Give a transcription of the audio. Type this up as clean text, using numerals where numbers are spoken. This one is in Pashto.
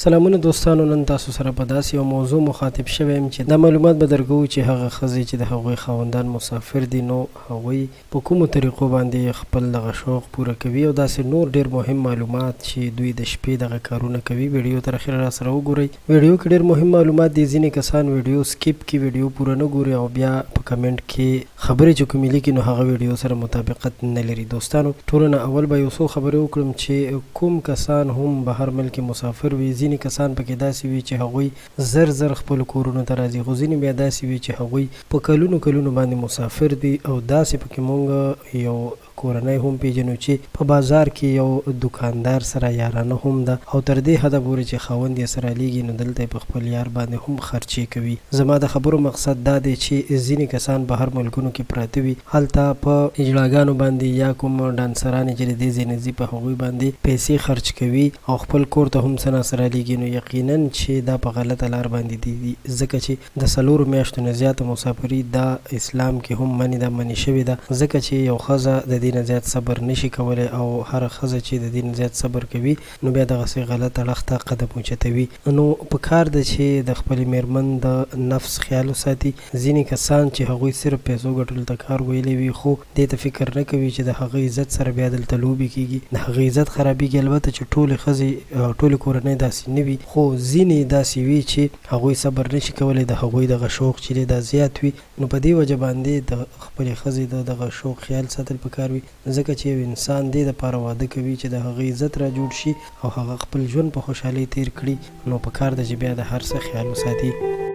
سلامونه دوستانو نن تاسو سره په داسې یو موضوع مخاطب شوی یم چې دا معلومات به درکوو چې هغه ښځې چې د هغوی خاوندان مسافر دي نو هغوی په کومو طریقو باندې خپل دغه شوق پوره کوي او داسې نور ډیر مهم معلومات چې دوی د شپې دغه کارونه کوي ویډیو تر اخره راسره وګورئ ویډیو کې ډیر مهم معلومات دي ځینې کسان ویډیو سکیپ کړي ویډیو پوره نه ګوري او بیا په کمنټ کې خبرې چې کومې لیکي نو هغه ویډیو سره مطابقت نه لري دوستانو ټولو نه اول به یو څو خبرې وکړم چې کوم کسان هم بهر ملک کې مسافر وي ځینې کسان پکې داسې وي چې هغوی زر زر خپلو کورونو ته راځي خو ځینې بیا داسې وي چې هغوی په کلونو کلونو باندې مسافر دي او داسې پکې مونږ یو کورنۍ هم پېژنو چې په بازار کې یو دوکاندار سره یارانه هم ده او تر دې حده پورې چې خاوند یې څه رالېږي نو دلته یې په خپل یار باندې هم خرچې کوي. زما د خبرو مقصد دا دی چې ځینې کسان بهر ملکونو کې پراته وي هلته په هجړاګانو باندې یا کوم ډانسرانې چې د دې ځای نه ځي په هغوی باندې پیسې خرچ کوي او خپل کور ته هم څه نا څه رالېږي نو یقینا چې دا په غلطه لار باندې دي ځکه چې د څلورو میاشتو نه زیاته مسافري دا اسلام کې هم منې ده منې شوې ده ځکه چې یو ښځه د دې نه زیات صبر نشي کولی او هره ښځه چې د دې نه زیات صبر کوي نو بیا دغسې غلط اړخ ته قدم اوچتوي نو په کار ده چې د خپلې میرمن د نفس خیال وساتي ځینې کسان چې هغوی صرف پیسو ګټلو ته کار ویلی وي خو دې ته فکر نه کوي چې د هغه عزت سره بیا دلته لوبې کیږي د هغه عزت خرابیږي البته چې ټولې ښځې ټولې کورنۍ داسې نه وي خو ځینې داسې وي چې هغوی صبر نه شي کولی د هغوی دغه شوق چې دی دا زیات وي نو په دې وجه باندې د خپلې ښځې د دغه شوق خیال ساتل پکار وي ځکه چې یو انسان دې لپاره واده کوي چې د هغه عزت را جوړ شي او هغه خپل ژوند په خوشحالۍ تیر کړي نو پکار ده چې بیا د هر څه خیال وساتي.